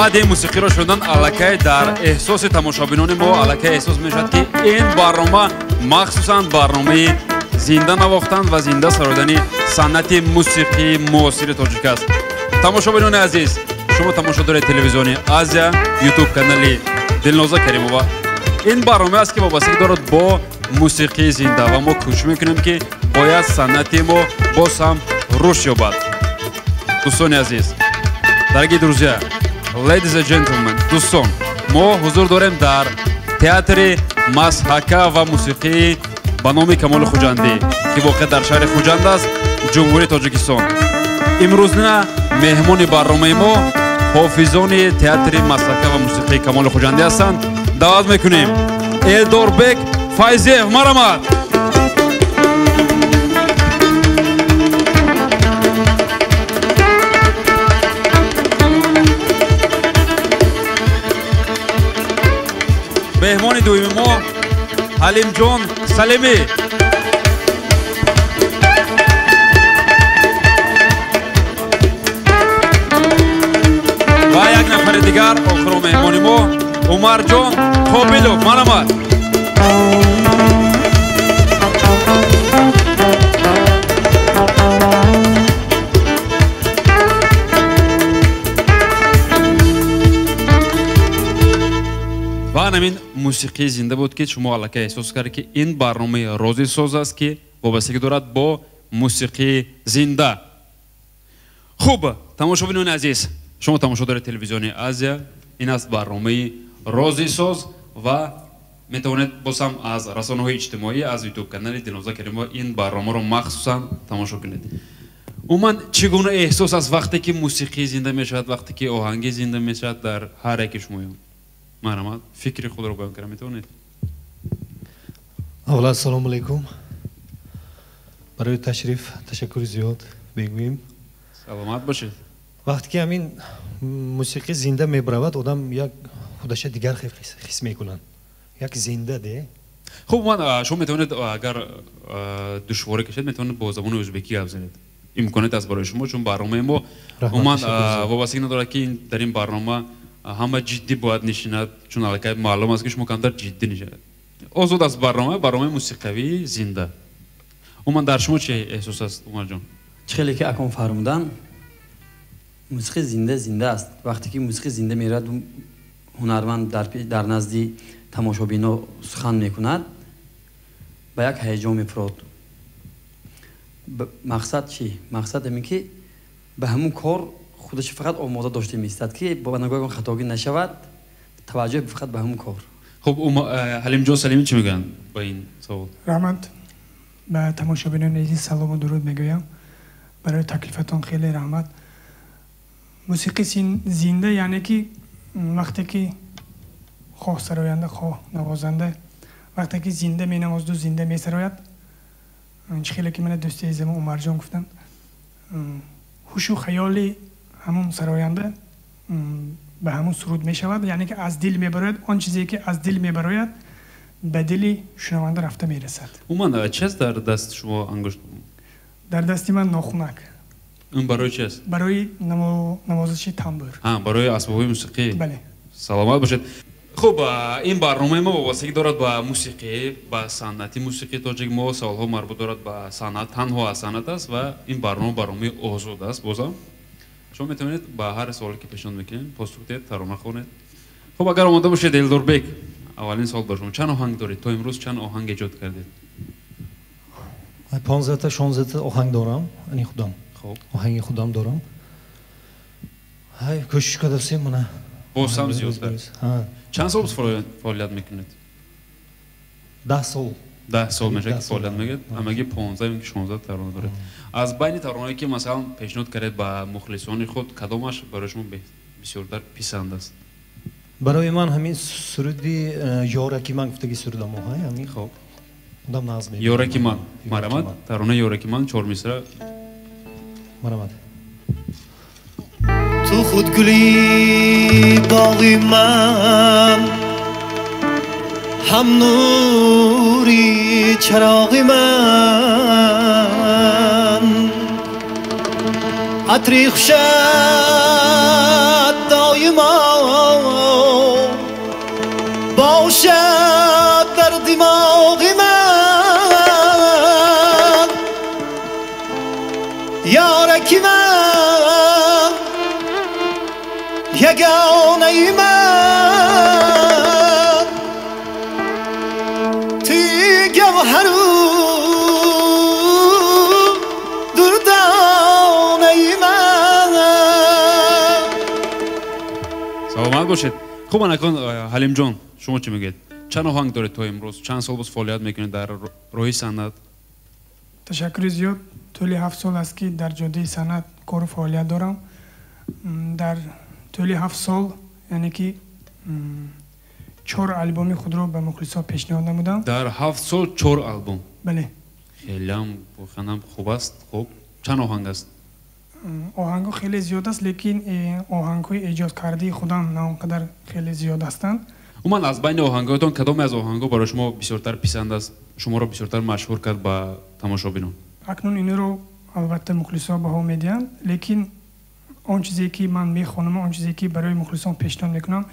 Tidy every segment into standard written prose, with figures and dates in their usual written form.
Баъди мусиқиро шунидан аллакай дар эҳсоси тамошобинони мо аллакай эҳсос мешавад, ки ин барнома махсусан барномаи зинда навохтан ва зинда сародани санъати мусиқии муосири тоҷик аст. Тамошобинони азиз, шумо тамошо доред телевизиони Азия, ютуб канали Дилноза Каримова. Ин барнома аст, ки вобастагӣ дорад бо мусиқии зинда ва мо кӯшиш мекунем, ки бояд санъати мо боз ҳам рушд ёбад. Дӯстони азиз, дорогие друзья, ladies and gentlemen, дӯстон, мо ҳузур дорем дар театри масҳака ва мусиқии ба номи Камоли Хуҷандӣ, ки воқеъ дар шаҳри Хуҷанд аст, Ҷумҳурии Тоҷикистон. Имрӯзна меҳмони барномаи мо ҳофизони театри масҳака ва мусиқии Камоли Хуҷандӣ ҳастанд. Даъват мекунем Элдорбек Файзиев, марҳамат. Меҳмони дуюми мо Ҳалимҷон Салимӣ. Ва як нафари дигар, охиро меҳмони мо Умарҷон Қобилов, марҳамат. Ва ҳамин мусиқии зинда буд, ки шумо аллакай эҳсос кардед, ки ин барномаи розисоз аст, ки вобастагӣ дорад бо мусиқии зинда. Хуб, тамошобинони азиз, шумо тамошо доред телевизиони Азия. Ин аст барномаи розисоз ва метавонед боз ҳам аз расонаҳои иҷтимоӣ, аз ютуб канали Дилноза Каримова ин барномаро махсусан тамошо кунед. Умуман, чӣ гуна эҳсос аст вақте ки мусиқӣ зинда мешавад, вақте ки оҳангӣ зинда мешавад дар ҳар яке шумоён? Марҳамат, фикри худро баён карда метавонед? Аввал, ассалому алайкум. Барои ташриф ташаккури зиёд мегӯем. Саломат бошед. Вақте ки ҳамин мусиқӣ зинда мебаравад, одам як худаша дигар ҳис мекунад. Як зинда де. Хуб, ман шумо метавонед, агар душворӣ кашед, метавонед бо забони ӯзбекӣ гап занед. Имконият аст барои шумо, чун барномаи мо умуман вобастагӣ надорад, ки дар ин барнома ҳама ҷиддӣ бояд нишинад, чун аллакай маълум аст, ки шумо камтар ҷиддӣ нишинад. Озод аст барнома, барномаи мусиқавии зинда. Умуман, дар шумо чӣ эҳсос аст, Умарҷон? Чӣ хеле ки акон фармудан, мусиқи зинда зинда аст. Вақте ки мусиқи зинда меравад, ҳунарманд дар назди тамошобино сухан мекунад, ба як ҳаяҷон мефурод. Мақсад чӣ? Мақсад ҳамин, ки ба ҳамун кор худаш фақат омода дошта меистад, ки ба нагоҳ хатогӣ нашавад, таваҷҷӯҳ фақат ба ҳамун кор. Хуб, Ҳалимҷон Салимӣ чӣ мегӯянд ба ин савол? Раҳмат. Ба тамошобинони азиз салому дуруд мегӯям. Барои таклифатон хеле раҳмат. Мусиқи зинда яъне ки вақте ки хоҳ сароянда, хоҳ навозанда, вақте ки зинда менавозду зинда месарояд, чӣ хеле ки мана дӯсти азизам Умарҷон гуфтанд, ҳушу хаёли ҳамун сароянда ба ҳамун суруд мешавад, яъне ки аз дил мебарояд. Он чизе ки аз дил мебарояд, ба дили шунаванда рафта мерасад. Умуман, чи аст дар дасти шумо ангушт? Дар дасти ман нохунак. Ин барои чи аст? Барои навозиши тамбур. Барои асбобҳои мусиқӣ. Бале. Саломат бошед. Хуб, ин барномаи мо вобастагӣ дорад ба мусиқӣ, ба санъати мусиқии тоҷик. Мо саволҳо марбут дорад ба санъат, танҳо аз санъат аст ва ин барнома барномаи озод аст. Бозам шумо метавонед ба ҳар суоле, ки пешниҳод мекунем, посух диҳед, тарона хонед. Хуб, агар омода бошед, Элдорбек, аввалин савол ба шумо: чанд оҳанг доред? То имрӯз чанд оҳанг эҷод кардед? 15та, 16та оҳанг дорам, ани худам. Хуб, оҳанги худам дорам. Ҳай, кӯшиш кардасем, мана. Боз ҳам зиёдтар. Чанд сол фаъолият мекунед? 10 сол. 10 сол мешавад, ки фаъолият мекунед. Ҳамагӣ 15 ё 16 тарона доред. Аз байни таронаҳое, ки масалан пешниҳод кардед ба мухлисони худ, кадомаш барои шумо бисёртар писанд аст? Барои ман ҳамин суруди «Ёраки ман» гуфтаги сурудам оҳай ҳамин. Хуб. Худам нағз мебинам. «Ёраки ман», марҳамат, таронаи «Ёраки ман», чор мисра. Марҳамат. Ту худ гули боғи ман, ҳам нури чароғи ман, атри хушат доимо. چراغ من، یارکی من، یگانه من، توی گوهر و دردانه من. Саломат бошед. Хуб, анакон Ҳалимҷон, шумо чӣ мегӯед? Чанд оҳанг доред то имрӯз? Чанд сол боз фаъолият мекунед дар роҳи санъат? Ташаккури зиёд. Тӯли 7 сол аст, ки дар ҷодаи санъат кору фаъолият дорам. Дар тӯли 7 сол, яъне ки 4 албоми худро ба мухлисо пешниҳод намудам. Дар 7 сол 4 албом? Бале. Хелеам воқеанам хуб аст. Хуб, чанд оҳанг аст? Оҳангҳо хеле зиёд аст, лекин оҳангҳои эҷодкардаи худам на он қадар хеле зиёд ҳастанд. Умуман, аз байни оҳангҳоятон кадоме аз оҳангҳо барои шумо бисёртар писанд аст, шуморо бисёртар машҳур кард ба тамошобинон? Акнун инро албатта мухлисо баҳо медиҳанд, лекин он чизе ки ман мехонам, он чизе ки барои мухлисон пешниҳод мекунам,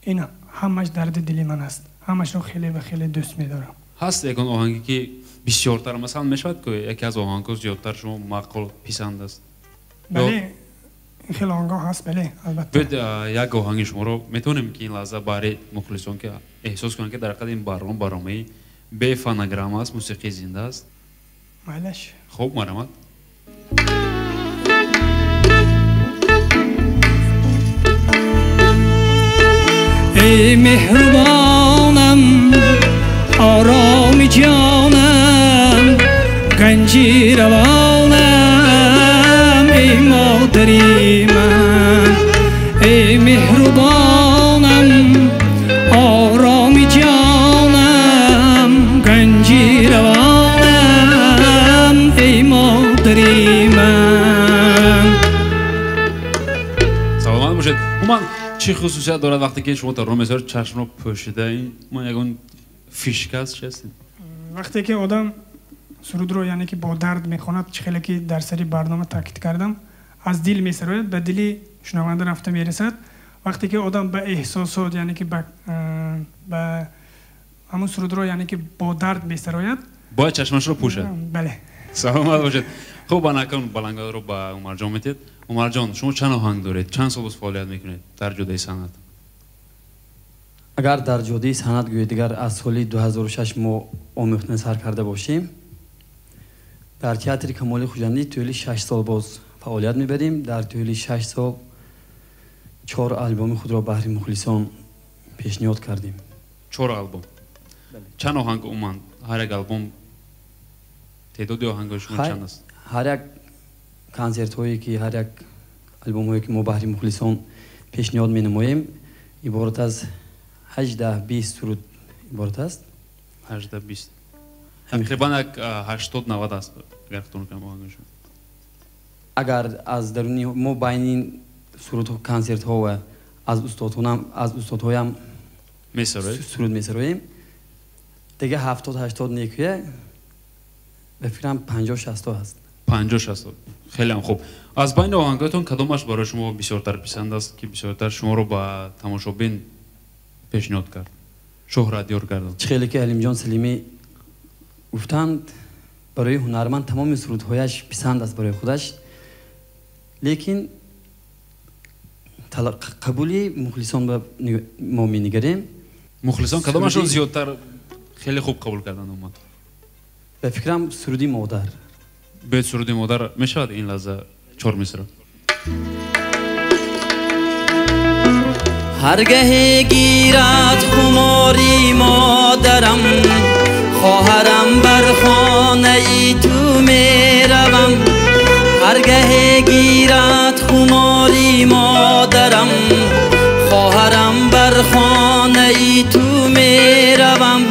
ин ҳамаш дарди дили ман аст. Ҳамашро хеле ва хеле дӯст медорам. Ҳаст ягон оҳанге ки бисёртар, масалан, мешавад ки яке аз оҳангҳо зиёдтар шумо маъқул писанд аст? Бале, хеле оҳангҳо ҳаст, бале, албатта. Биёед, як оҳанги шуморо метавонем ки ин лаҳза баҳри мухлисон, ки эҳсос кунанд, ки дар ҳақиқат ин барнома барномаи бе фонограмма аст, мусиқии зинда аст. Майлаш. Хуб, марҳамат. Эй меҳрубонам, ороми ҷонам, ганҷи равонам, эй модари ман. Эй меҳрубонам, ороми ҷонам, ганҷи равонам, эй модари ман. Саломат бошед. Умуман, чӣ хусусият дорад вақте ки шумо тарона месароед, чашмро пӯшида? Ин ман ягон фишка аст, чи аст? Вақте ки одам сурудро, яъне ки бо дард мехонад, чӣ хеле ки дар сари барнома таъкид кардам, аз дил месарояд, ба дили шунаванда рафта мерасад. Вақте ки одам ба эҳсосот, яъне ки ба ҳамун сурудро, яъне ки бо дард месарояд, бояд чашмашро пӯшад. Бале. Саломат бошед. Хуб, анакон балангоро ба Умарҷон метиҳед. Умарҷон, шумо чанд оҳанг доред? Чанд сол боз фаъолият мекунед дар ҷодаи санъат? Агар дар ҷодаи санъат гӯед, дигар аз соли 2006 мо омӯхтан сар карда бошем, дар театри Камоли Хуҷандӣ тӯли 6 сол боз фаъолият мебарем. Дар тӯли 6 сол 4 албоми худро баҳри мухлисон пешниҳод кардем. 4 албом. Чанд оҳанг умуман? Ҳар як албом теъдоди оҳангҳои шумо чанд аст? Ҳар як консертҳое ки, ҳар як албомҳое ки мо баҳри мухлисон пешниҳод менамоем, иборат аз 18-20 суруд иборат аст. 18-20. Тақрибан як 80-90 аст, агар хато накунам оҳангҳои шумо. Агар аз даруни мо байни сурудҳо, консертҳо ва аз устодҳоам, аз устодҳоям месароед? Суруд месароем. Дига 70-80 некӯя, ба фикрам 50-60 ҳаст. 50-60. Хеле ҳам хуб. Аз байни оҳангҳоятон кадомаш барои шумо бисёртар писанд аст, ки бисёртар шуморо ба тамошобин пешниҳод кард, шӯҳратёр гардонд? Чӣ хеле ки Ҳалимҷон Салимӣ гуфтанд, барои ҳунарманд тамоми сурудҳояш писанд аст барои худаш, лекин қабули мухлисон ба мо менигарем. Мухлисон кадомашро зиёдтар хеле хуб қабул карданд умуман? Ба фикрам, суруди модар. Биёед, суруди модар мешавад ин лаҳза 4 мисра. Ҳаргаҳе гирад хумори модарам, хоҳарам бар хонаи ту меравам. Ҳаргаҳе гирад хумори модарам, хоҳарам бар хонаи ту меравам.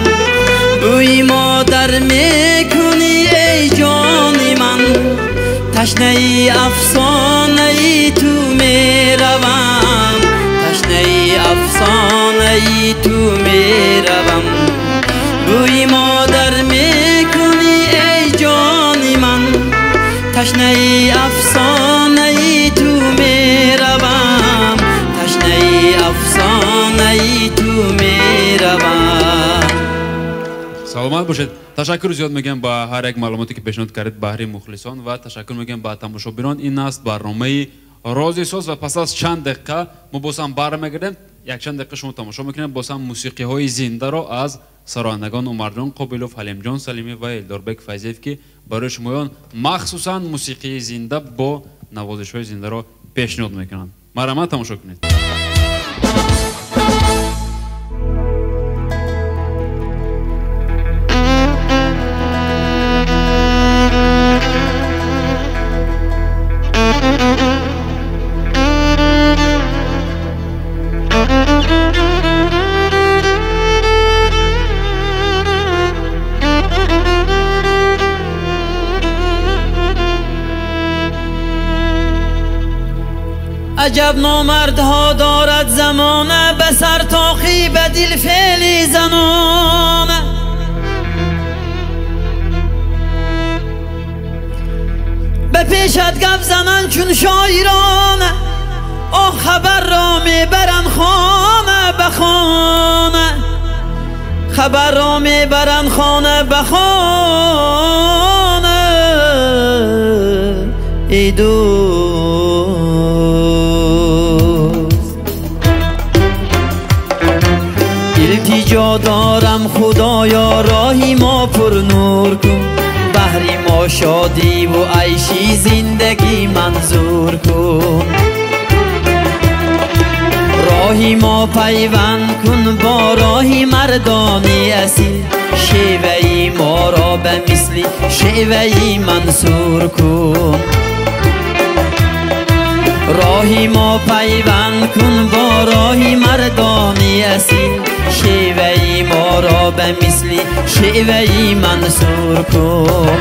Бӯи модар мекунӣ эй ҷони ман, ташнаи афсонаи ту меравам, ташнаи афсонаи ту меравам. Бӯи модар мекунӣ эй ҷони ман, ташнаи афсонаи ту меравам, ташнаи афсонаи ту меравам. Саломат. Саломат бошед. Ташаккур зиёд мегӯям ба ҳар як маълумоте ки пешниҳод кардед баҳри мухлисон ва ташаккур мегӯям ба тамошобинон. Ин аст барномаи Рози соз ва пас аз чанд дақиқа мо боз ҳам бармегардем. Якчанд дақиқа шумо тамошо мекунед боз ҳам мусиқиҳои зиндаро аз сарояндагон Умарҷон Қобилов, Ҳалимҷон Салимӣ ва Элдорбек Файзиев, ки барои шумоён махсусан мусиқии зинда бо навозишҳои зиндаро пешниҳод мекунанд. Марҳамат, тамошо кунед. عجب نامردها دارد زمانه، به سر تاخی به دل فعلی زنانه. به پیشت گپ زنن چون شاعرانه، آه خبر را میبرن خانه به خانه، خبر را میبرن خانه به خانه. ای دوست التجا دارم خدایا راهی ما پر نور کن، بهری ما شادی و عیشی زندگی منظور کن. راهی ما پیوند کن با راهی مردانی اصیل، شیوهی ما را به مثل شیوهی منصور کن. راهی ما پیوند کن با راهی مردانی اصیل، شیوهی ما را به مثل شیوهی منصور کن.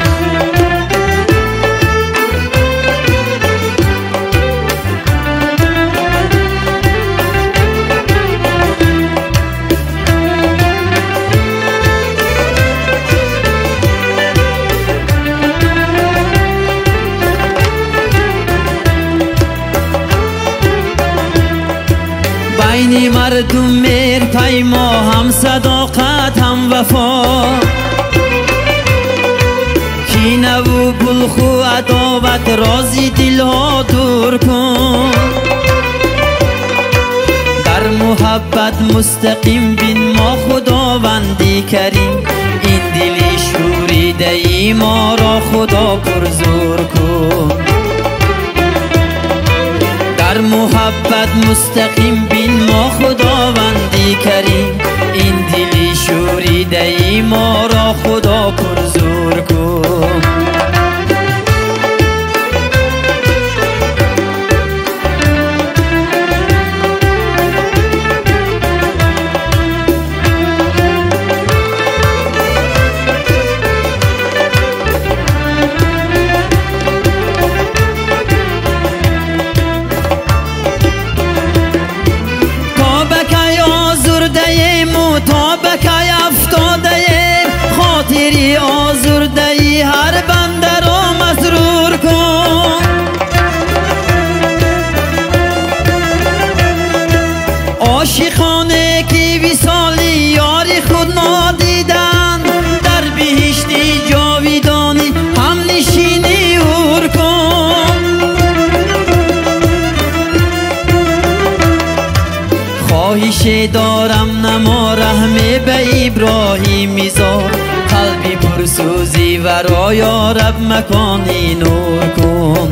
بین مردم میر پیما، هم صداقت هم وفا، کینه و بلخ و عداوت رازی دلها دور کن. در محبت مستقیم بین ما خداوندی کریم، این دل شوریده ای ما را خدا پرزور کن. در محبت مستقیم بین ما خداوندی کریم، این دلی شوریده ای ما را خدا پرزور کن. خاطری آزرده‌ای هر بنده را مسرور کن. عاشقانه که وصال یار خود نادیدند، در بهشت جاویدانی هم نشینی اور کن. خواهش دارم نما رحم به ابراهیم زار، قلبی پرسوزی و را یا رب مکانی نور کن.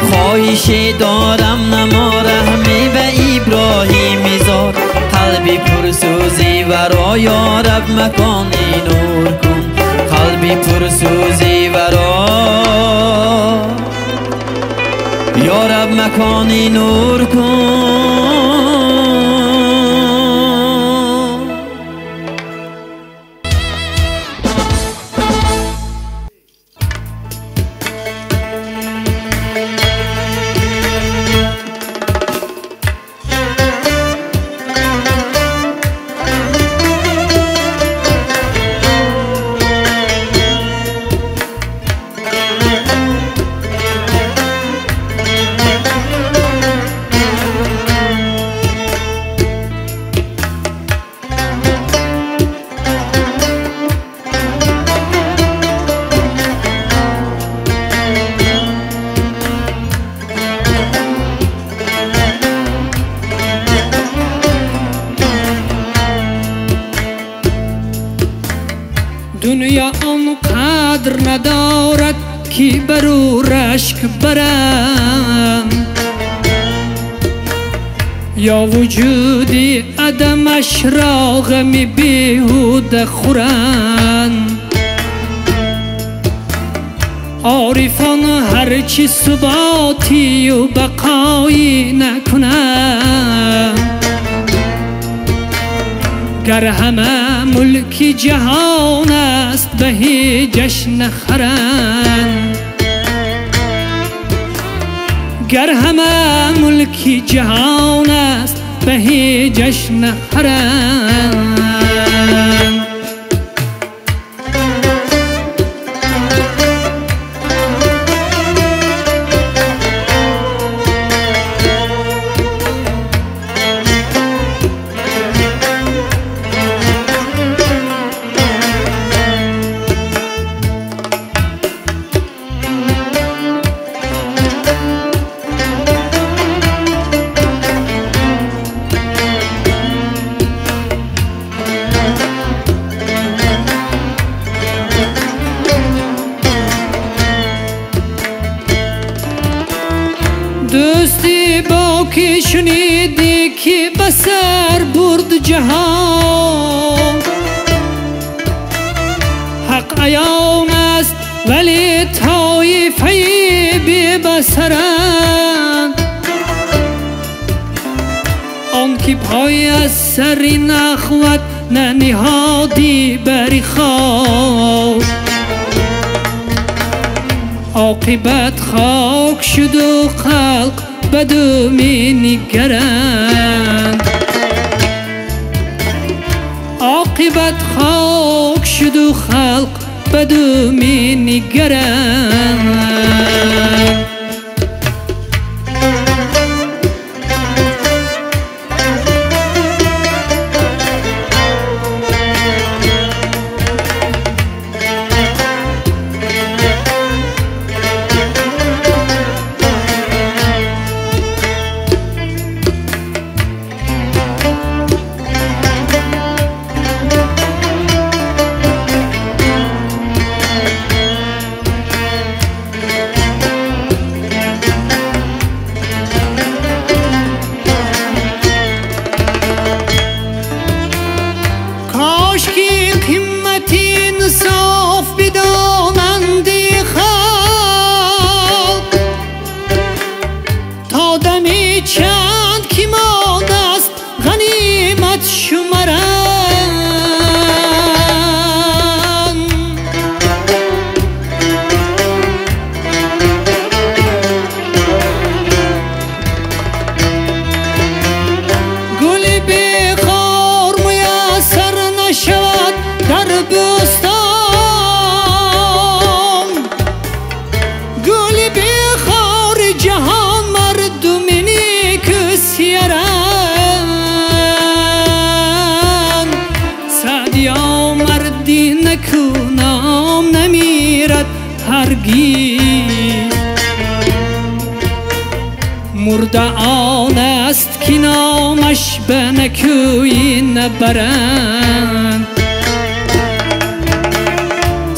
خواهش دارم نما رحم به ابراهیم زار، قلبی پرسوزی و را یا رب مکانی نور کن. قلبی پرسوزی و را یا رب مکانی نور کن. Thank you. Дунё он қадр надорад ки бар ӯ рашк барам, ё вуҷуди адамаш ро ғами беҳуда хӯранд. Орифон ҳарчи суботию бақоӣ накунанд, гар ҳама мулки ҷаҳон аст ба ҳеҷаш нахаранд, гар ҳама мулки ҷаҳон аст ба ҳеҷаш нахаранд. Дӯсти боки шунидӣ ки ба сар бурд ҷаҳон, ҳақ аён аст вале тоифаи бебасаранд. Он ки пой аз сари нахват наниҳодӣ бари хок, оқибат хок шуду халқ баду менигаранд, оқибат хок шуду халқ баду менигаранд. Мурда он аст ки номаш ба накӯӣ набаранд,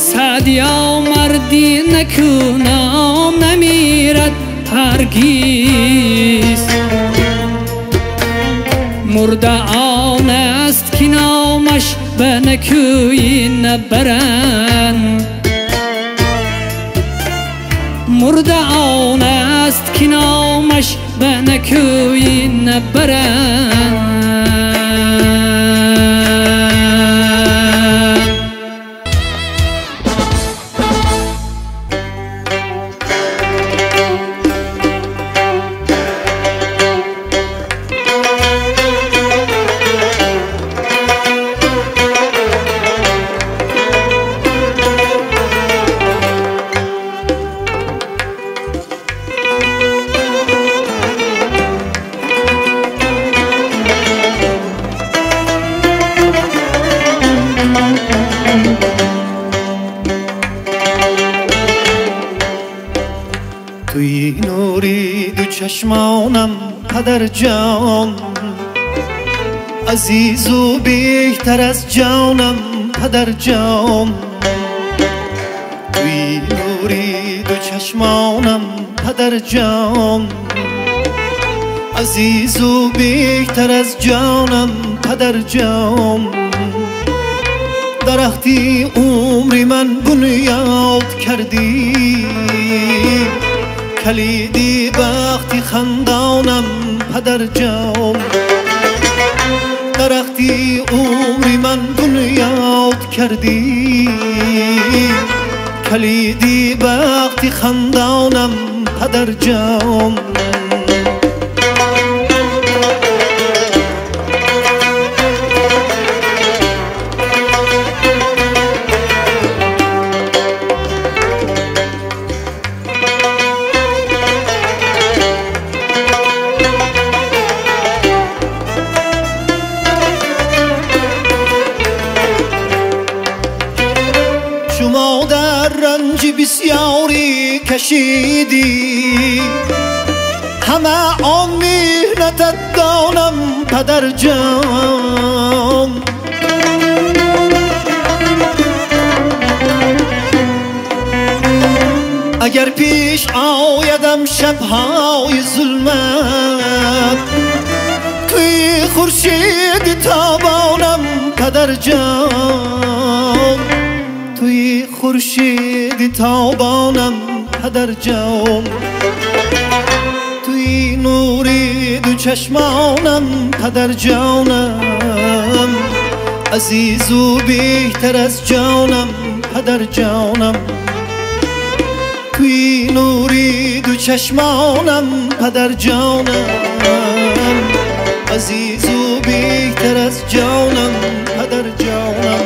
Саъдиё марди накӯ ном намирад ҳаргиз. Мурда он аст ки номаш ба накӯӣ набаранд, мурда он аст ки номаш ба накӯӣ набаранд. Чашмонам падарҷон, азизу беҳтар аз ҷонам падарҷон. توی نوری دو چشمانم پدر جان، عزیز و بهتر از جانم پدر جان. درختی عمری من بنیاد کردی، کلیدی بختی خندانم پدر جان. درختی عمری من بنیاد کردی، کلیدی بختی خندانم پدر جان. بسیاری کشیدی، همه آن مهنتت دانم پدر جان. اگر پیش آیدم شبهای ظلمت، توی خورشید تابانم پدر جان. توی خورشید تابانم پدر جان، توی نوری دو چشمانم پدر جانم، عزیز و بهتر از جانم پدر جانم. توی نوری دو چشمانم پدر جانم، عزیز و بهتر از جانم پدر جانم.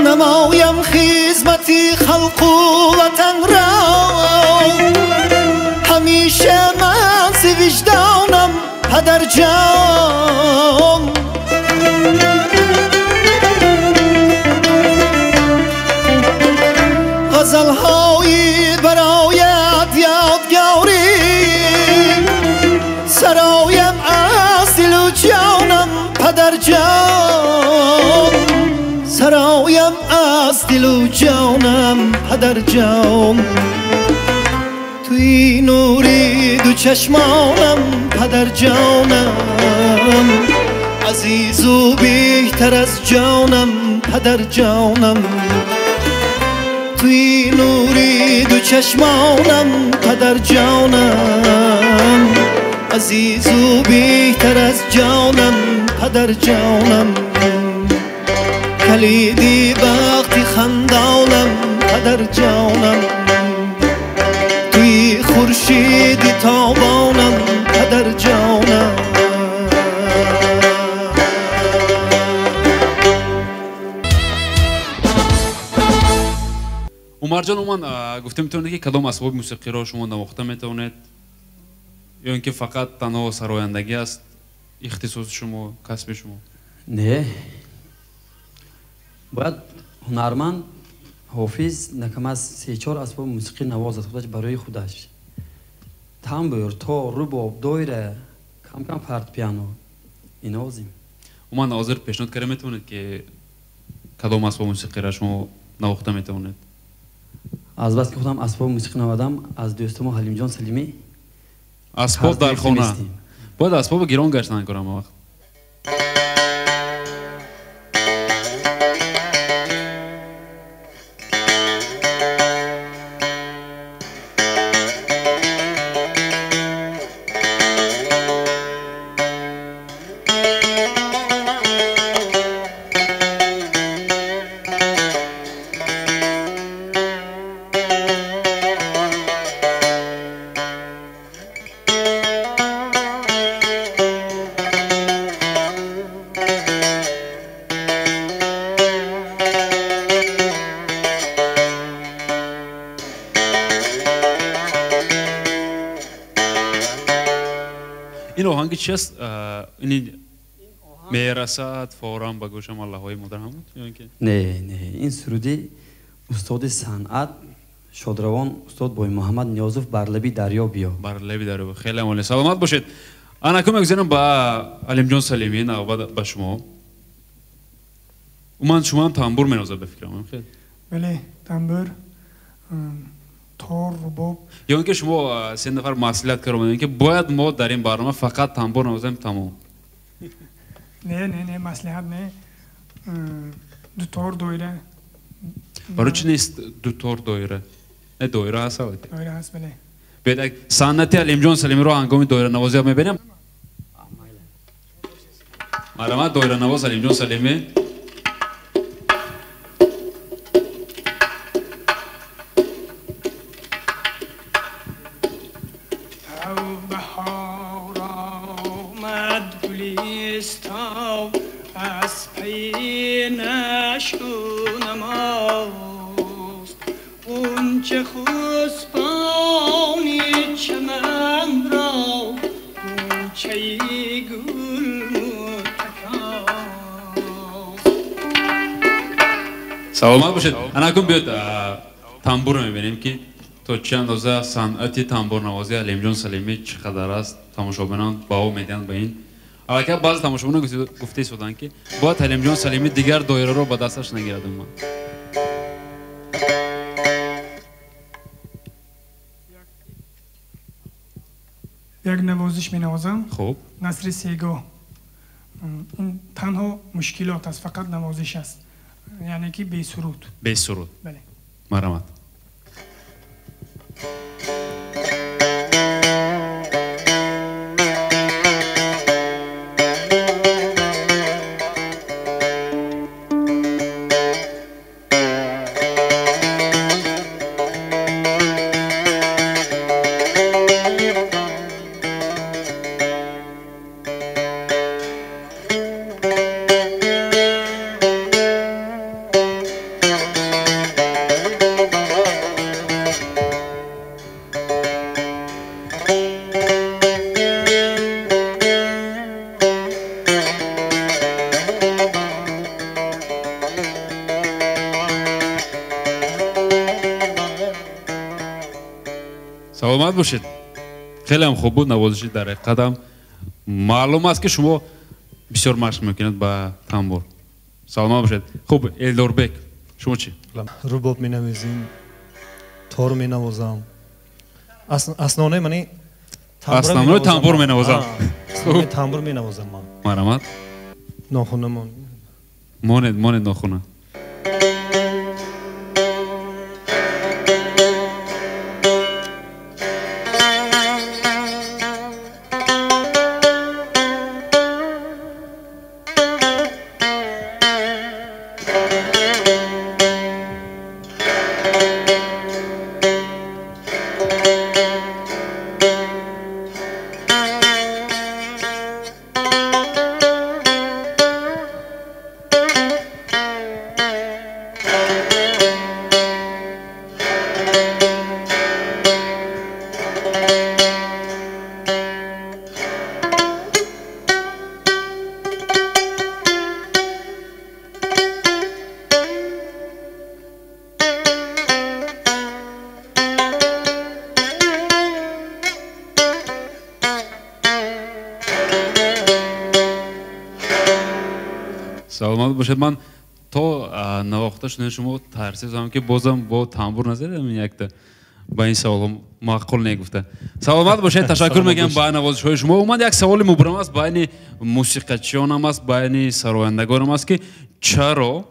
نمایم خدمتی خلق و وطن را، همیشه من ز وجدانم پدر جان. غزلهایی برایت یادگاری، سرایم از دل و جانم پدر جان. سرایم از دل و جانم پدر جان، توی نوری دو چشمانم پدر جانم، عزیز و بهتر از جانم پدر جانم. توی نوری دو چشمانم پدر جانم، عزیز و بهتر از جانم پدر جانم. کلیدی بختی خندانم پدر جانم، توی خورشید تابانم پدر جانم. Умарҷон, умуман гуфта метавонед, ки кадом асбоби мусиқиро шумо навохта метавонед, ё ин ки фақат танҳо сарояндагӣ аст ихтисоси шумо, касби шумо? Не, бояд ҳунарманд ҳофиз накам аз се-чор асбоби мусиқӣ навозад худаш барои худаш. Тамбур, тор, рубоб, доира, кам-кам фортепиано менавозем. Умуман ҳозир пешниҳод карда метавонед, ки кадом асбоби мусиқиро шумо навохта метавонед? Аз бас ки худам асбоби мусиқӣ наводам, аз дӯстамо Ҳалимҷон Салимӣ асбоб дар хона. Бояд асбобо гирон гаштан кунам вақт. Ин оҳанги чи аст? Ин мерасад фавран ба гӯшам аллаҳои модар ҳамуд ё ин ки? Не, не, ин суруди устоди санъат Шодравон устод Боймуҳаммад Ниёзов бар лаби дарё биё. Бар лаби дарё. Хеле олӣ. Саломат бошед. Ана кӯмак мегузарем ба Алимҷон Салимӣ, навбат ба шумо. Умуман шумо ҳам тамбур менавозед ба фикрам, хеле? Бале, тамбур, тор, рубоб. Ё ин ки шумо се нафар маслиҳат карда омадед ки бояд мо дар ин барнома фақат тамбур навозем, тамом? Не, не, не, маслиҳат не. Дутор, доира. Барои чӣ нест дутор, доира? Не, доира ҳаст албатта. Доира ҳаст, бале. Биёед як санъати Алимҷон Салимиро ҳангоми доиранавозӣ мебинем. Марҳамат, доиранавоз Алимҷон Салимӣ. Саломат бошед. Анакун биёд тамбурро мебинем ки то чӣ андоза санъати тамбурнавозии Алимҷон Салимӣ чӣ қадар аст. Тамошобинон баҳо медиҳанд ба ин. Аллакай баъзе тамошобинон гуфта истоданд ки бояд Алимҷон Салимӣ дигар доираро ба дасташ нагирад умуман. Як навозиш менавозам. Хуб. Насри сегоҳ. Ин танҳо мушкилот аст, фақат навозиш аст. Яъне ки бесуруд. Бесуруд. Бале. Марҳамат. Саломат бошед. Хеле ҳам хуб буд навозиши дар ҳақиқат. Маълум аст ки шумо бисёр машқ мекунед ба тамбур. Саломат бошед. Хуб, Элдорбек, шумо чӣ? Рубоб менавозем, тор менавозам. Основное мани Основное тамбур менавозам. Тамбур менавозам ман. Марҳамат. Нохуна мон. Монед, монед нохуна. Саломат бошед. Ман то навохта шудани шумо тарсидам ки бозам бо тамбур назадам якта ба ин савол маъқул негуфта. Саломат бошед, ташаккур мегӯям ба навозишҳои шумо. Умуман як саволи мубрам аст байни мусиқачиёнам аст, байни сарояндагонам аст ки чаро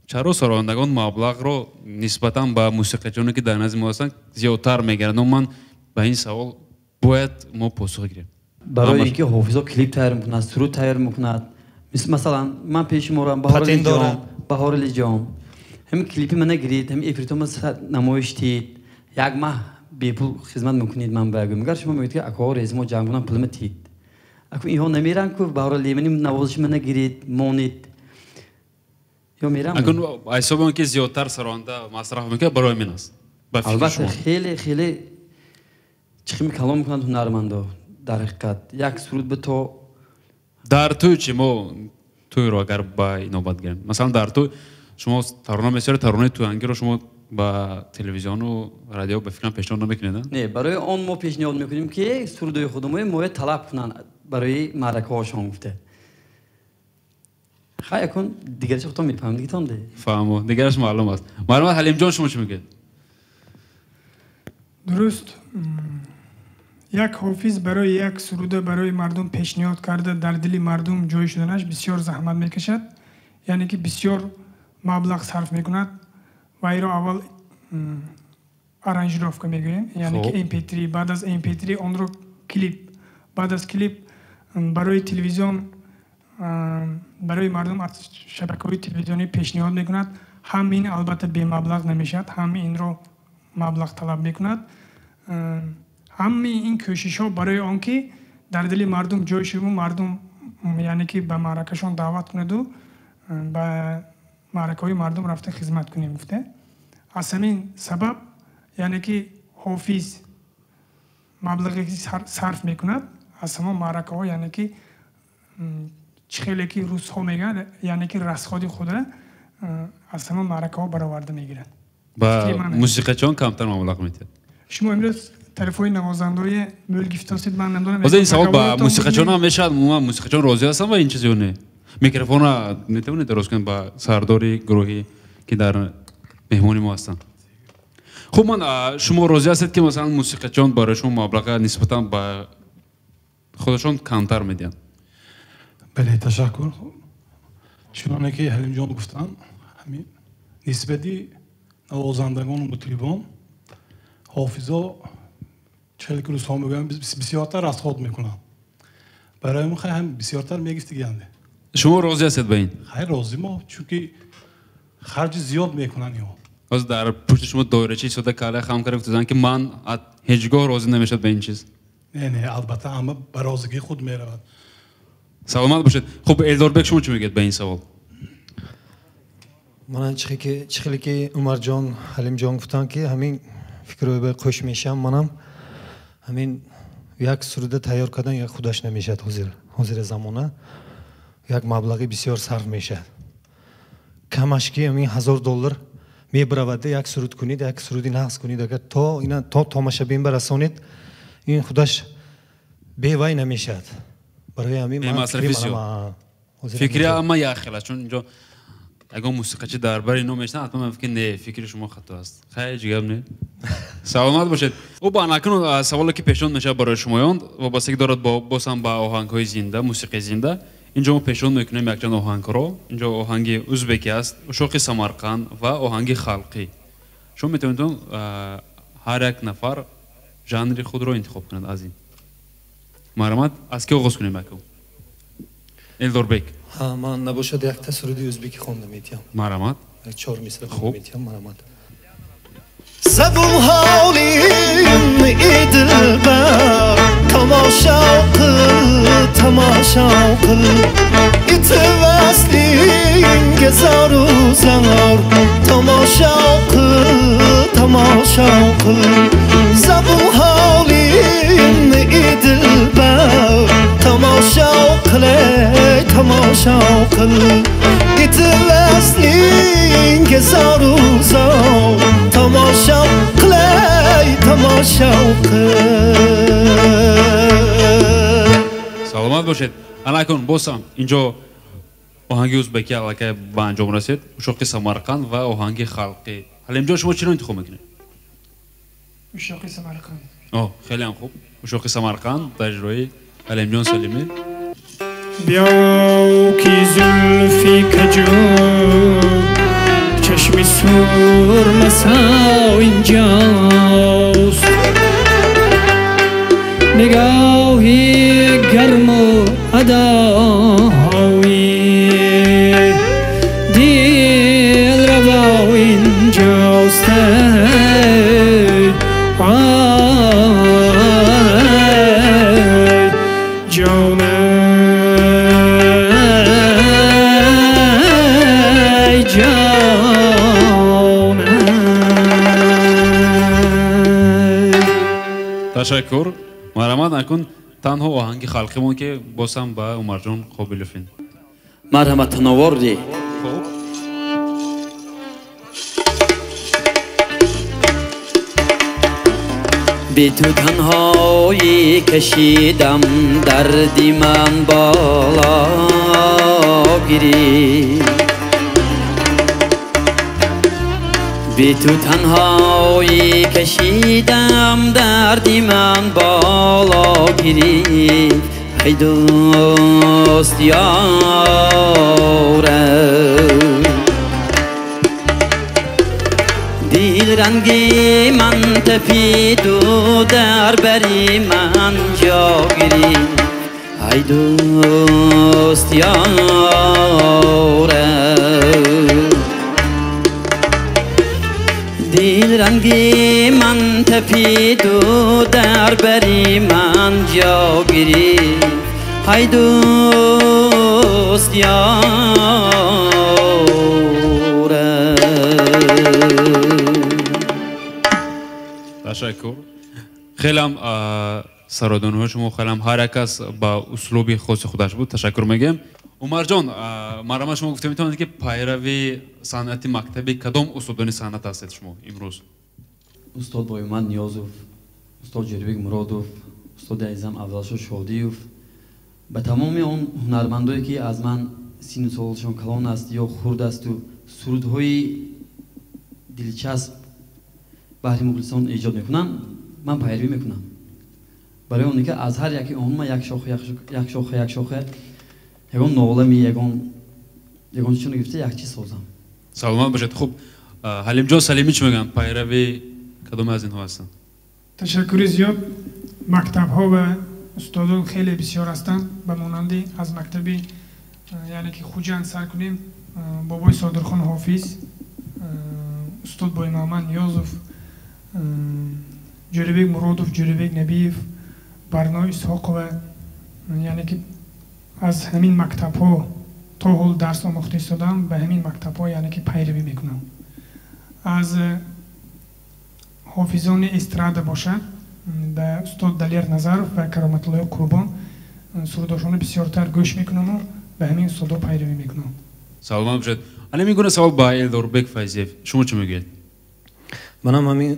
сарояндагон маблағро нисбатан ба мусиқачиёне ки дар назди мо ҳастанд зиёдтар мегиранд. Умуман ба ин савол бояд мо посух гирем. Барои ин ки ҳофизо клип тайёр мекунад, суруд тайёр мекунад. Масалан, ман пеши морам Баҳорали ҷон, ҳамин клипи мана гирид, ҳамин эфиртома намоиш дид, як маҳ бепул хизмат мекунед ман ба гӯям. Агар шумо мегӯед ки акоҳо резимо ҷамъ кунам пулма тид. Аку инҳо намеранд ку Баҳорали мани навозиши мана гирид, монед. Ё мерам? Акун ҳисоби он ки зиёдтар сароянда масраф мекунад барои мин аст. Албатта, хеле хеле чихими калом мекунанд ҳунармандо дар ҳақиқат. Як суруд ба то дар тӯй чи мо тӯйро агар ба инобат гирем, масалан дар тӯй шумо тарона месаред, таронаи тӯянгиро шумо ба телевизиону радио ба фикрам пешниҳод намекунед? Не, барои он мо пешниҳод мекунем, ки сурудои худамои моя талаб кунанд барои маъракаҳошон гуфта. Хай, акун дигараш худтон мефаҳмед, дигитон де. Фаҳмо, дигараш маълум аст. Марҳамат, Ҳалимҷон, шумо чӣ мегӯед? Дуруст, як ҳофиз барои як суруда барои мардум пешниҳод карда дар дили мардум ҷой шуданаш бисёр заҳмат мекашад, яъне ки бисёр маблағ сарф мекунад ва иро аввал аранжировка мегӯем, яъне ки mp3, баъд аз mp3 онро клип, баъд аз клип барои телевизион, барои мардум аз шабакаҳои телевизионӣ пешниҳод мекунад. Ҳам ин албатта бемаблағ намешавад, ҳам инро маблағ талаб мекунад. Ҳамаи ин кӯшишҳо барои он ки дар дили мардум ҷой шаву мардум, яъне ки ба маъракашон даъват кунаду ба маъракаҳои мардум рафта хизмат кунем гуфта. Аз ҳамин сабаб, яъне ки ҳофиз маблағе ки сарф мекунад аз ҳамон маъракаҳо, яъне ки чӣ хеле ки русҳо мегӯянд, яъне ки расходи худро аз ҳамон маъракаҳо бароварда мегирад. Ба мусиқачиён камтар маблағ медиҳад. Шумо имрӯз тарафҳои навозандаҳои мӯл гифтосид, ман намедонам. Ҳозир ин савол ба мусиқачиён ҳам мешавад. Умуман мусиқачиён розӣ ҳастанд ба ин чиз ё не? Микрофонро метавонед дароз кунед ба сардори гурӯҳӣ, ки дар меҳмони мо ҳастанд. Хуб, ман шумо розӣ ҳастед, ки масалан мусиқачиён барои шумо маблаға нисбатан ба худашон камтар медиҳанд? Бале, ташаккур. Чуноне ки Ҳалимҷон гуфтанд, ҳамин нисбати навозандагону мутрибон ҳофизо, чхеле ки русҳо мегӯянд, бисёртар расход мекунанд. Барои мо хай ҳам бисёртар мегифтигиянде. Шумо розӣ ҳастед ба ин? Хай, розӣ мо, чунки харҷи зиёд мекунанд инҳо. Ҳозир дар пушти шумо доирачи истода калла хам карда гуфтанд, ки ман ҳеҷ гоҳ розӣ намешавад ба ин чиз. Не, не, албатта ҳама ба розигии худ меравад. Саломат бошед. Хуб, Элдорбек, шумо чӣ мегӯед ба ин савол? Ман чӣ хеле ки Умарҷон, Ҳалимҷон гуфтанд, ки ҳамин фикрҳои ба қӯш мешавам, манам ҳамин як суруда тайёр кардан як худаш намешавад. Ҳозира замона як маблағи бисёр сарф мешавад. Камаш ки ҳамин $1000 мебаравад, як суруд кунед, як суруди нағз кунед, агар то ина то тамошабин барасонед, ин худаш бевай намешавад. Барои ҳамин ман фикри ҳама як хел аст, чун инҷо ягон мусиқачи дар бари ино мешинад, ҳатман мефикр не, фикри шумо хато аст. Хай, ҳеҷ гап не. Саломат бошед. Хуб, анакун саволе ки пешниҳод мешавад барои шумоён вобастагӣ дорад боз ҳам ба оҳангҳои зинда, мусиқии зинда. Инҷо мо пешниҳод мекунем якчанд оҳангҳоро. Инҷо оҳанги узбекӣ аст, ушоқи Самарқанд ва оҳанги халқӣ. Шумо метавонед ҳар як нафар жанри худро интихоб кунад аз ин. Марҳамат, аз ки оғоз кунем акун? Элдорбек. Ман набошад якта суруди узбекӣ хонда метиҳам. Марҳамат. Чор мисра хонда метиҳам, марҳамат. Забун ҳолим idilbar, tomosha qil, tomosha qil. Itib vaslingga zoru zor, tomosha qil, tomosha qil. Zabun holim idilbar, tomosha qil, tomosha qil. Itib vaslingga zoru zor, tomosha qil, tomosha qil. Саломат бошед. Анакун боз ҳам инҷо оҳанги узбекӣ аллакай ба анҷом расид, ушоқи Самарқанд ва оҳанги халқӣ. Ҳалимҷон, шумо чиро интихоб мекунед? Ушоқи Самарқанд. О, хеле ҳам хуб. Ушоқи Самарқанд дар иҷрои Ҳалимҷон Салимӣ. Биё ки зулфи каҷу чашми сурмасо инҷост, нигоҳи гарму адои дилраво инҷост. Ай ҷон, ай ҷон. Ташаккур. Марҳамат, акун танҳо оҳанги халқимон, ки боз ҳам ба Умарҷон Қобиловин. Марҳамат, тановарди. Хуб. به تو تنهایی کشیدم دردی من بالا گرفت به تو تنهایی کشیدم دردی من بالا گرفت ای دوست یارم دل رنگی من تپید و در بری من جا گرفت ای دوست یارم دل رنگی من تپید و در بری من جا گرفت ای دوست یارم. ташаккур. Хелам сародонҳои шумо хелам ҳар як кас ба услуби хоси худаш буд. Ташаккур мегӯем. Умарҷон, марҳамат, шумо гуфта метавонед ки пайрави санъати мактаби кадом устодони санъат ҳастед шумо имрӯз? Устод Боймуҳаммад Ниёзов, устод Ҷӯрабек Муродов, устоди азизам Абдулшо Шодиев, ба тамоми он ҳунармандое ки аз ман сину солшон калон аст ё хурд асту сурудҳои дилчасп баҳри мухлисон эҷод мекунанд, ман пайравӣ мекунам. Барои оне ки аз ҳар яке онҳо ман як шоха, як шоха, як шоха, ягон нолами, ягон чизро гирифта як чиз созам. Саломат бошед. Хуб, Ҳалимҷон Салимӣ чӣ мегӯянд? Пайрави кадоме аз инҳо ҳастанд? Ташаккури зиёд. Мактабҳо ва устодон хеле бисёр ҳастанд. Ба монанди аз мактаби яъне ки Хуҷанд сар кунем, бобои Содирхон Ҳофиз, устод Боймуҳаммад Ниёзов, Ҷӯрабек Муродов, Ҷӯрабек Набиев, Барно Исҳоқова, яъне ки аз ҳамин мактабҳо то ҳол дарс омӯхта истодам, ба ҳамин мактабҳо яъне ки пайравӣ мекунам. Аз ҳофизони эстрада бошад, ба устод Далер Назаров ва Кароматуллои Қурбон сурудошонро бисёртар гӯш мекунаму ба ҳамин устодо пайравӣ мекунам. Саломат бошед. Ана ин гуна савол ба Элдорбек Файзиев, шумо чӣ мегӯед? Манам ҳамин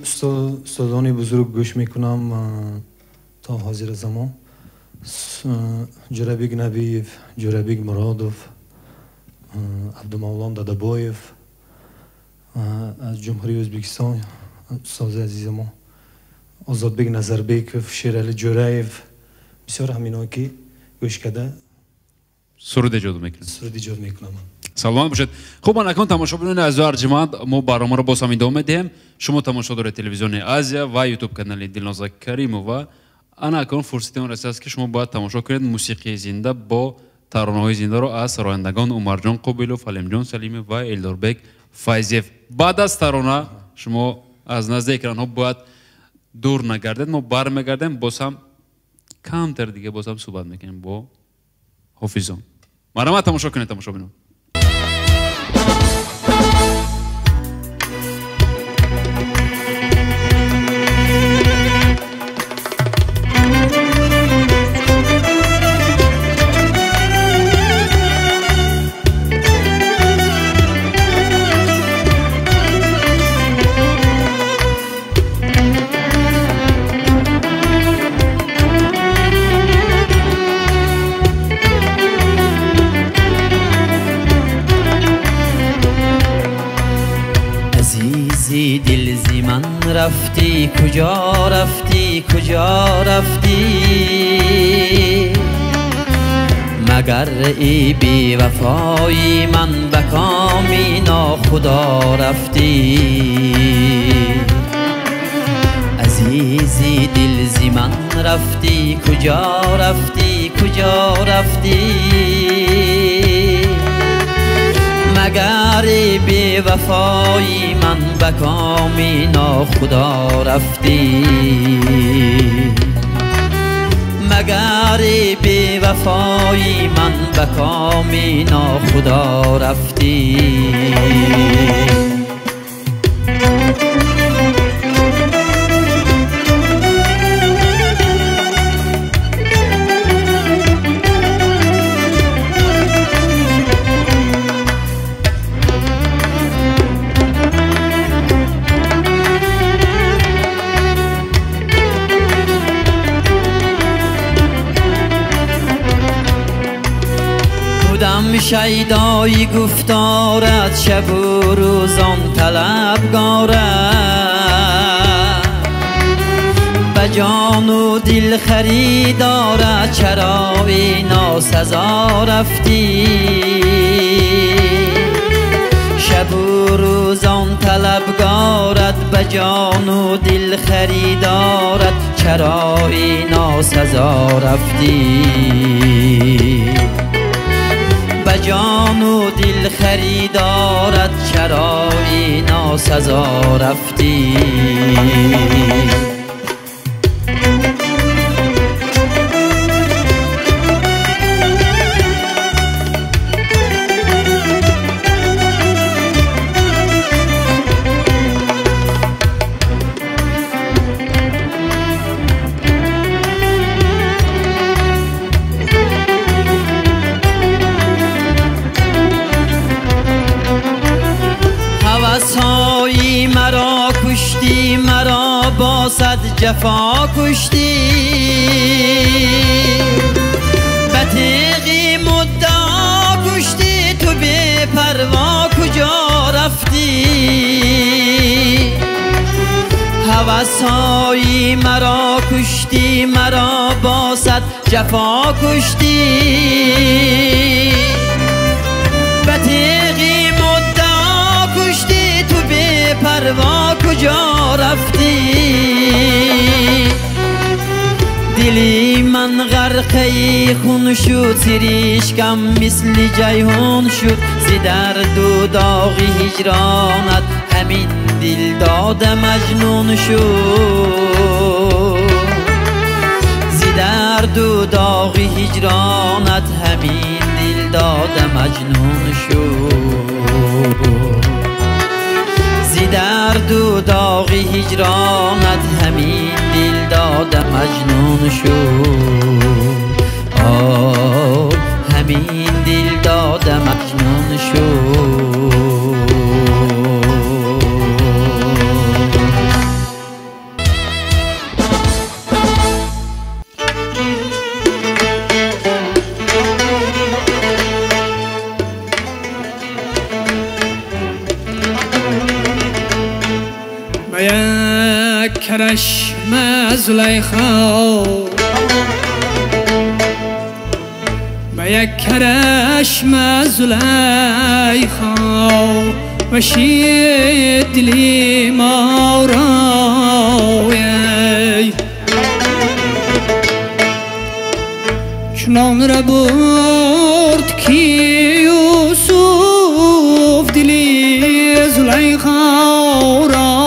устодони бузург гӯш мекунам то ҳозира замон. Ҷӯрабек Набиев, Ҷӯрабек Муродов, Абдумавлон Дадабоев, аз Ҷумҳурии Ӯзбекистон устози азизи мо Озодбек Назарбеков, Шерали Ҷӯраев, бисёр ҳаминҳое ки гӯш карда суруд эҷод мекунед. Суруд эҷод мекунам. Саломат бошед. Хуб, ман акнун тамошобинони азизу арҷманд, мо барномаро боз ҳам идома медиҳем. Шумо тамошо доред телевизиони Азия ва ютуб канали Дилноза Каримова. Ана акнун фурсати он расидааст ки шумо бояд тамошо кунед мусиқии зинда бо таронаҳои зиндаро аз сарояндагон Умарҷон Қобилов, Ҳалимҷон Салимов ва Элдорбек Файзиев. Баъд аз тарона шумо аз назди экранҳо бояд дур нагардед. Мо бармегардем, боз ҳам камтар дига боз ҳам суҳбат мекунем бо ҳофизон. Марҳамат, тамошо кунед тамошобинон. رفتی کجا رفتی کجا رفتی مگر ای بی وفایی من به کامی ناخدا رفتی عزیزی دل زی من رفتی کجا رفتی کجا رفتی مگر ای بی وفایی من به کامی ناخدا رفتی مگر ای بی وفایی من به کامی ناخدا رفتی. شیدای گفتارت شب و روزان طلبگارت به جان و دل خریدارت چرا ای ناسزا رفتی شب و روزان طلبگارت به جان و دل خریدارت چرا ای ناسزا رفتی به جان و دل خریدارت چرا ای ناسزا رفتی هوس‌های مرا کشتی مرا با صد جفا کشتی به تیغ مدعا کشتی تو بی پروا کجا رفتی هوس‌های مرا کشتی مرا با صد جفا کشتی به تیغ مدعا کشتی تو بی پروا کجا رفتی دلی من غرقه خون شد سرشکم مثل جیحون شد ز درد و داغ هجرانت همین دل داده مجنون شد ز درد و داغ هجرانت همین دل داده مجنون شد ز درد و داغ هجرانت همین دل داده مجنون شد آه همین دل داده مجنون شد کرشم زلیخا به یک کرشم زلیخا و شید دلی ما را چنان را برد که یوسف دلی زلیخا را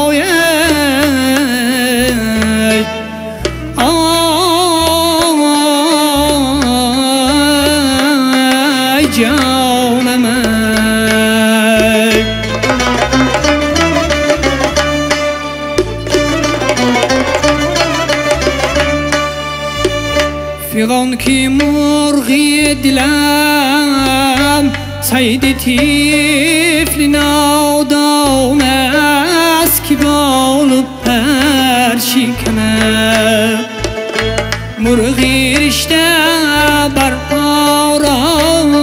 فیغان که مرغی دلم سید طفل نادان است که بال و پر شکند مرغی رشته بر آرام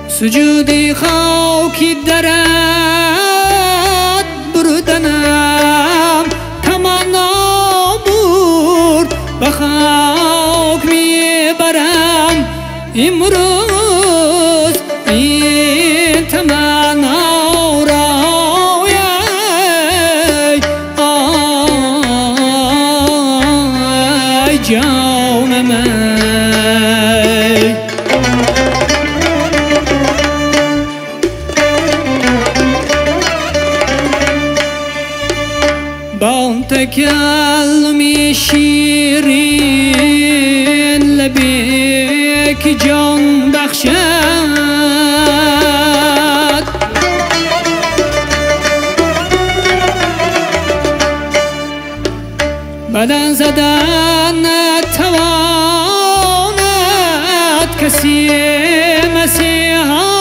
سجود خاکی درد بردنم تمنا برد به خاک میبرم امروز این تمنا را آی جان من تکلمی شیرین لبیک جان بخشد بدن زدن نتواند کسی مسیحا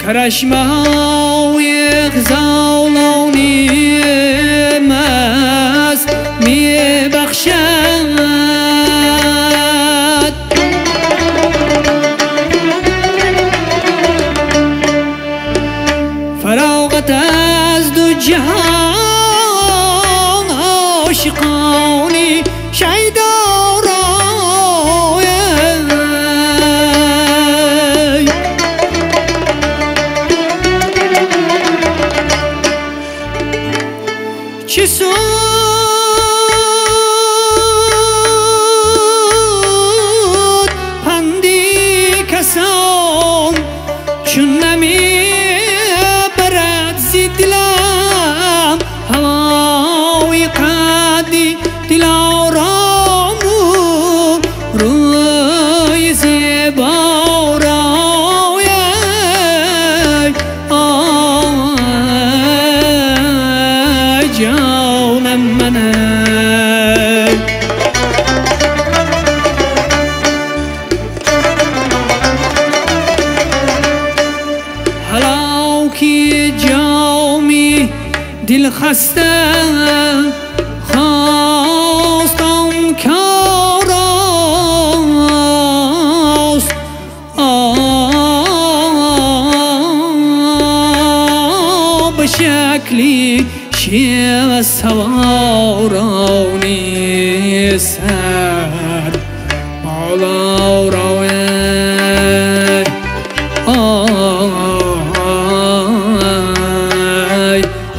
Карашмаҳои ғазолони маст мебахшад. Фароғат аз ду ҷаҳон ошиқони шайдо چه سود پندی کسان چون نمی برد زی دلم هوای قدی دلارام و روی زیبا رای آی جانم منه. هلاکی جامی دل خسته خواستم کاراست آب شکلی شیوه سوارانی سر بالا روی آی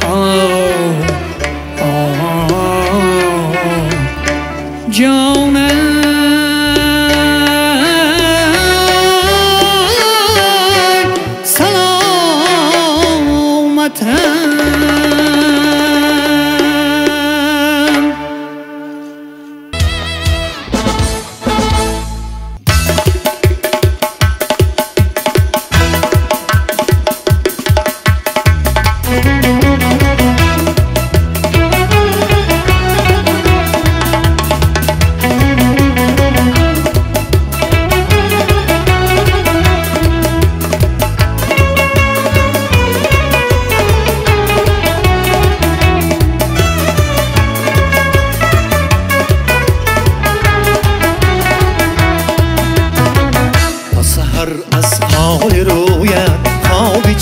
آی جانم سلامتم.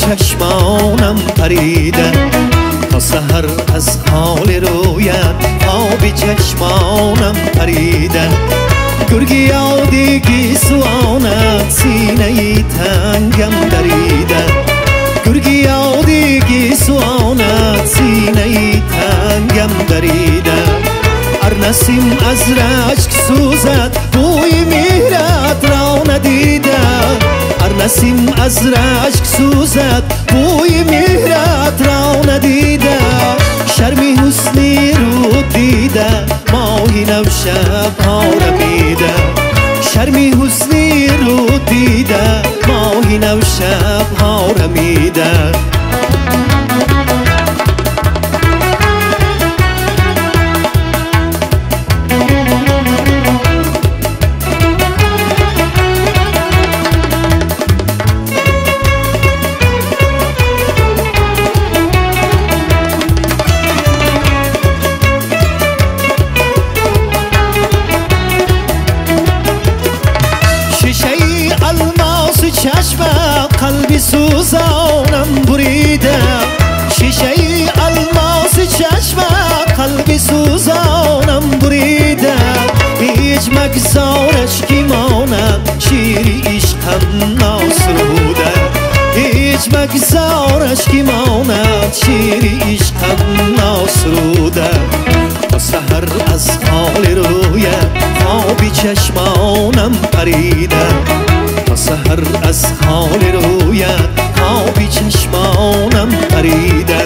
چشمانم پریده تا سحر از حال رویت خواب چشمانم پریده. گرگی یادی گیسوانت سینه تنگم دریده. گرگی یادی گیسوانت سینه تنگم دریده. ار نسیم از رشک سوزد بوی مهرت را ندیده. ار نسیم از رشک سوزد بوی مهرت را ندیده. شرمی حسنی رو دیده ماهی نو شب ها رمیده. شرمی حسنی رو دیده ماهی نو شب ها رمیده. قلبی سوزانم بریده. شیشه الماس چشم قلبی سوزانم بریده. هیچ مگذارش کی ماند شیری عشقم ناسروده. هیچ مگذارش کی ماند شیری عشقم ناسروده. تا سحر از حال رویت خوابی چشمانم پریده. تا سحر از حال رویت خوابی چشمانم پریده.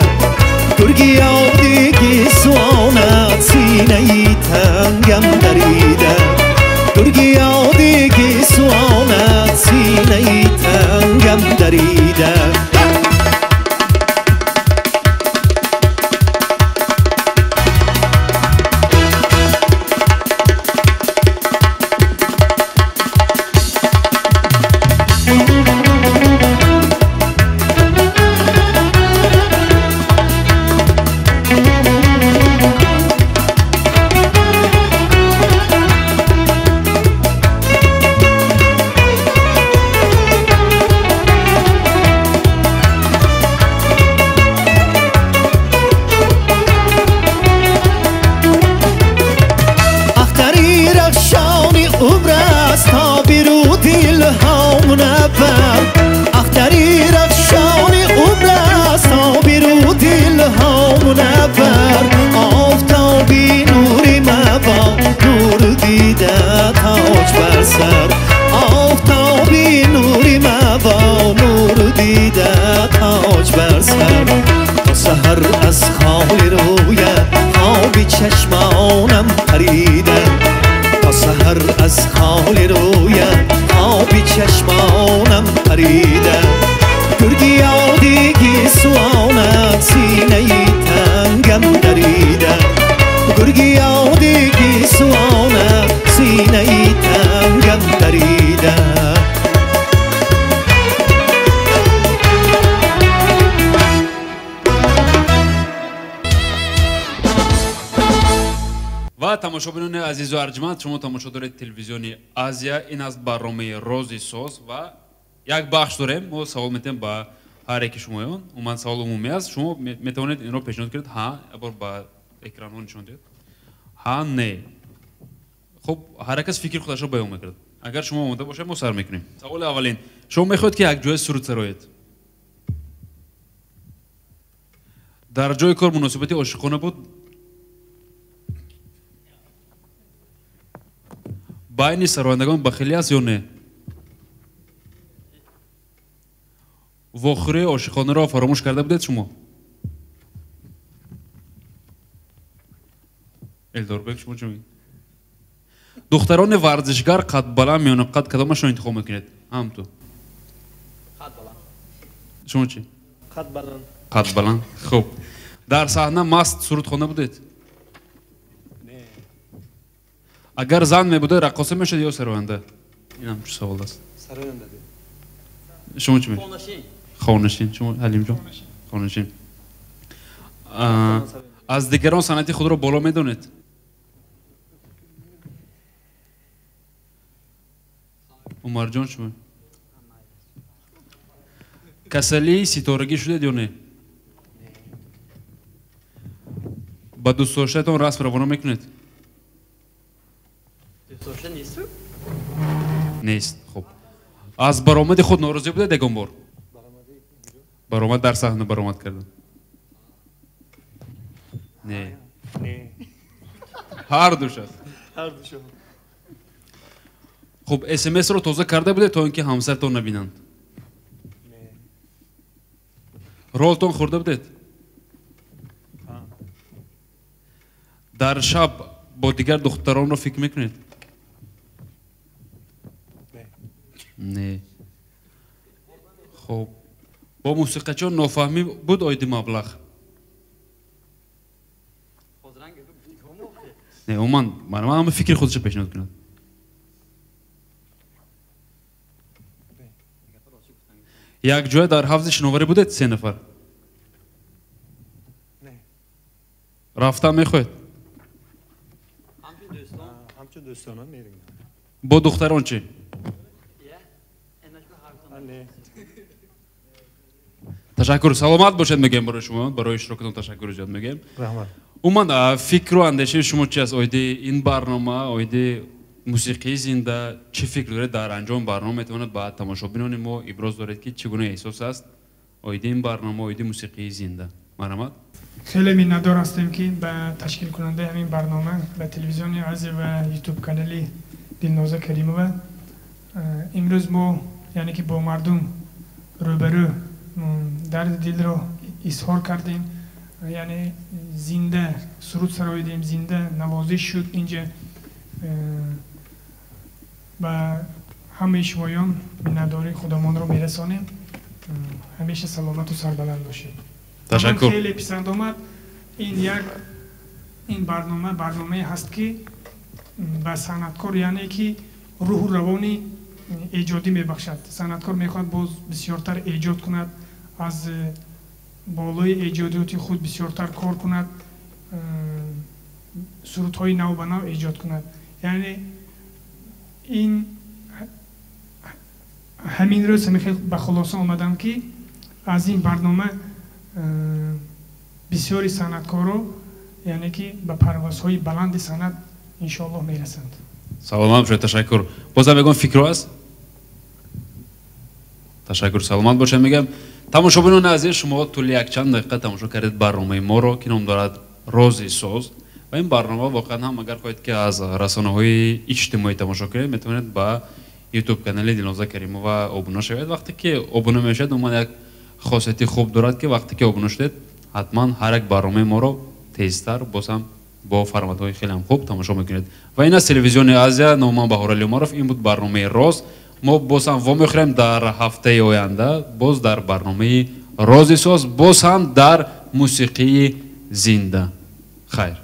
گرگی یادی گیسوانت سینه تنگم دریده. گرگی یادی گیسوانت سینه تنگم دریده. پریده تاج بر سر تا سحر از خال رویت خواب چشمانم پریده تا سحر از خال رویت خواب چشمانم پریده گرگی یادگی سوانت سینه تنگم دریده گرگی یادگی سوانت سینه تنگم دریده Ва тамошобинони азизу арҷманд, шумо тамошо доред телевизиони Азия. Ин аст барномаи Рози Соз ва як бахш дорем. Мо савол метиҳем ба ҳар яки шумоён. Умуман савол умумӣ аст. Шумо метавонед инро пешниҳод кунед. Ҳа, як бор ба экранҳо нишон диҳед. Ҳа, не. Хуб, ҳар як кас фикри худашро баён мекунад. Агар шумо омода бошед, мо сар мекунем. Саволи аввалин. Шумо мехоҳед ки якҷоя суруд сароед? Дар ҷои кор муносибати ошиқона буд? Байни сарояндагон бахилӣ аст ё не? Вохӯрии ошиқонаро фаромӯш карда будед шумо? Элдорбек, шумо чӣ мегӯед? Духтарони варзишгар қадбаланд, миёнақад кадомашро интихоб мекунед? Ҳам ту. Шумо чӣ? Қадбаланд. Қадбаланд. Хуб. Дар саҳна маст суруд хонда будед? Агар зан мебуда, раққоса мешуд ё сароянда? Инам чӣ савол аст? Сароянда. Шумо чӣ мешуд? Хонашин. Шумо Ҳалимҷон? Хонашин. Аз дигарон санъати худро боло медонед? Умарҷон, шумо? Касалии ситорагӣ шудед ё не? Ба дӯстдоштаатон расм равона мекунед? Нест. Хуб. Аз баромади худ норозӣ будед ягон бор? Баромад дар саҳна баромад кардан? Не. Ҳар душ аст. Хуб, СМС-ро тоза карда будед то ин ки ҳамсаратон набинанд? Ролтон хӯрда будед? Дар шаб бо дигар духтаронро фикр мекунед? Не. Хуб. Бо мусиқачиён нофаҳмӣ буд оиди маблағ? Не, умуман, ман ҳама фикри худашро пешниҳод кунад. Якҷоя дар ҳавзи шиноварӣ будед се нафар? Рафтан мехоҳед? Бо духтарон чӣ? Ташаккур, саломат бошед мегӯем барои шумо, барои иштирокатон ташаккури зиёд мегӯем. Раҳмат. Умуман, фикру андешаи шумо чи аст оиди ин барнома, оиди мусиқии зинда? Чӣ фикр доред дар анҷоми барнома? Метавонад ба тамошобинони мо иброз доред ки чӣ гуна эҳсос аст оиди ин барнома, оиди мусиқии зинда? Марҳамат. Хеле миннатдор ҳастем ки ба ташкилкунандаи ҳамин барнома, ба телевизиони Азия ва ютуб канали Дилноза Каримова. Имрӯз мо яъне ки бо мардум рӯбарӯ дарди дилро изҳор кардем, яъне зинда суруд сароидем, зинда навозиш шуд инҷа. Ба ҳамаи шумоён миннатдории худамонро мерасонем. Ҳамеша саломату сарбаланд бошед. Ташаккур. Хеле писанд омад. Ин як ин барнома барномае ҳаст ки ба санъаткор яъне ки рӯҳу равони эҷодӣ мебахшад. Санъаткор мехоҳад боз бисёртар эҷод кунад, аз болои эҷодиёти худ бисёртар кор кунад, сурудҳои нав ба нав эҷод кунад. Яъне ин ҳамин рӯз ҳамин ба хулоса омадам ки аз ин барнома бисёри санъаткоро яъне ки ба парвозҳои баланди санъат иншоаллоҳ мерасанд. Саломат бошед, ташаккур. Бозам ягон фикрҳо аст? Ташаккур, саломат бошед мегӯям. Тамошобинони азиз, шумо тӯли якчанд дақиқа тамошо кардед барномаи моро, ки ном дорад Рози Соз. Ва ин барнома воқеан ҳам агар хоҳед ки аз расонаҳои иҷтимоӣ тамошо кунед, метавонед ба Ютуб канали Дилноза Каримова обуна шавед. Вақте ки обуна мешавед, умуман як хосияти хуб дорад, ки вақте ки обуна шудед, ҳатман ҳар як барномаи моро тезтар, боз ҳам бо форматҳои хеле ҳам хуб тамошо мекунед. Ва ин аз телевизиони Азия, номи ман Баҳорали Умаров, ин буд барномаи Роз. Мо боз ҳам вомехӯрем дар ҳафтаи оянда, боз дар барномаи Рози соз, боз ҳам дар мусиқии зинда. Хайр.